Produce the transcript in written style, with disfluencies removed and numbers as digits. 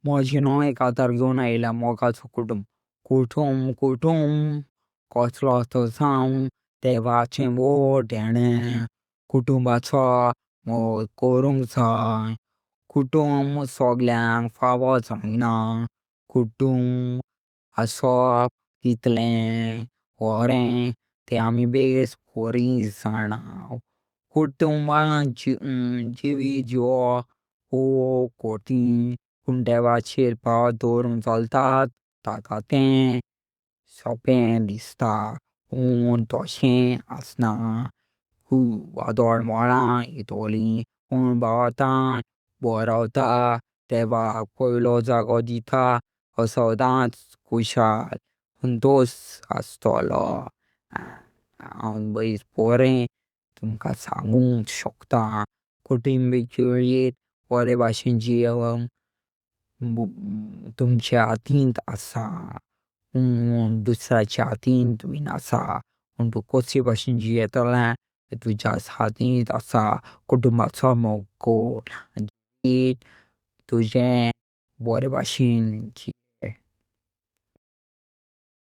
मजनू एक आधार घेऊन आयला मोगाचो कुटुंब। कुटुंब कुटुंब कसलो तो जाऊं देवाचे वड देने कुटुंबाचो मोग करुंग जाय। कुटुंब सगळ्यांग फावो जाएना। कुटुंब असप तितले बरें ते आमी बेस बरी जाणा। कुटुंबान जिवीत जीवप खूब कठिन पण देवाचेर भाव दौवरून चालतात तका ते सोपे दिसता पण तशे असना। वाडोळ मोल्ला येतली पण भावता बरवता देवाक पैलो जागो दिता तो सदाच खुशाल संतोष अस्तलो। हांव बेस बरे तुमका सांगुंग शकता कुटुंब जिवीत बरे भाषें जीवन तुमच्या हातींत असा दुसऱ्याच्या हातींत ब असा पण तु कसी भाषें जीतले ते तुज्याच हातींत असा। कुटुंबाचो मोग कर। जिवीत तुजे बरे भाषें जी।